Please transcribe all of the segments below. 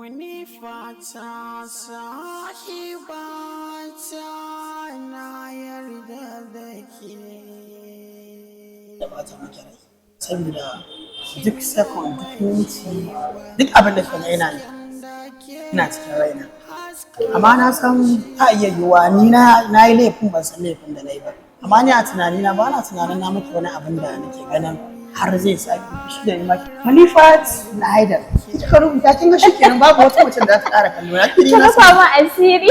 Munifata sahibata na yarda da ke. Da bata miki rai, saboda duk second, duk minti, duk abin da kika yana yi ina cikin raina. Amma na san ta iya yiwuwa ni na yi laifin, ban san laifin da na yi ba. Amma ni a tunanina, ba na tunanin na miki wani abin da nake ganin har zai sa ki fushi da ni ma. Munifat na Haidar kika rubuta, kin ga shikenan, babu wata mace da za ta ƙara kallo na kiri Ka na rufa min asiri.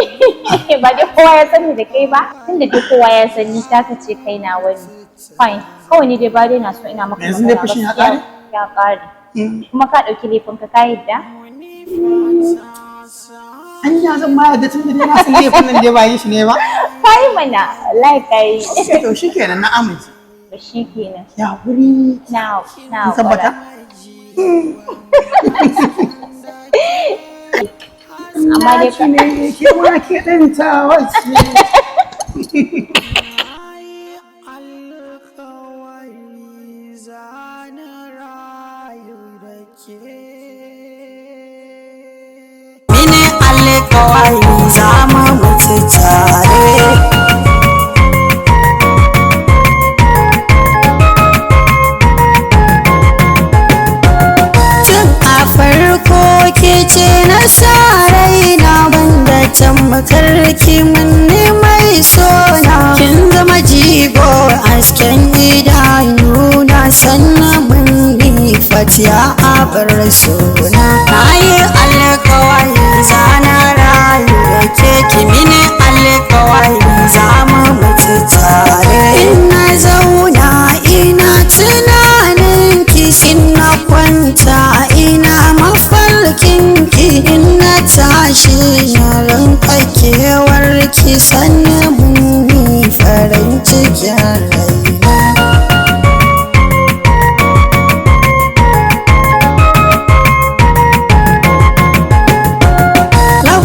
Ba dai kowa ya sani da kai ba, tunda dai kowa ya sani ta ka ce kai na wani. Fine. Kawai ni dai ba dai na so ina maka Yanzu dai magana fushin ya gaskiya. ƙare? Ya ƙare. Kuma ka ɗauki laifin ka, ka yadda? Anya zan ma yarda, tun da dai na san laifin nan dai ba yin shi ne ba? Kai mana, wallahi kai. Okay, to shikenan, na amince. To shikenan. Ya wuri. Na na Kin tabbata? Amma dai Ki ne ke ma ke ɗin ta wacce. Alkawari zana rayu da ke. Mini alkawari za mu mutu tare. Tun a farko ke ce na sa raina, banda tamkar ki mun mai sona. Kin zama jigo, hasken idanuna, sannan mun yi fatiya a bar sona. Na yi alkawari zana rayu da ke, ki mini alkawari za mu mutu tare. Ina zauna ina tunanin ki, ina kwanta ina mafarkin ki, ina tashi na rinka kewar ki, sannan mun yi farin cikin raina.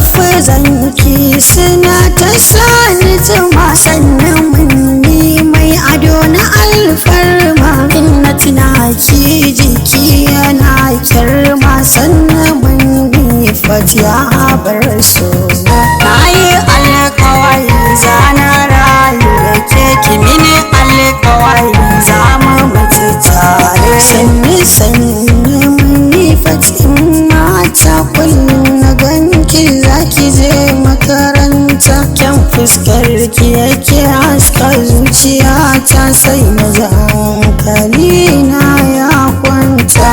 Lafazanki suna ta sani zuma, sannan munni mai ado na alfarma. Ina tuna ki, jiki yana kirma, sannan munni fatiya bar sona. Na yi alkawari zana rayu da ke, ki mini alkawari za mu mutu tare. Sanni sanni munni fatin mata, kullum na ganki zaki je makaranta, kyan fuskar ki yake haska zuciya ta, sai na ji hankali na ya kwanta.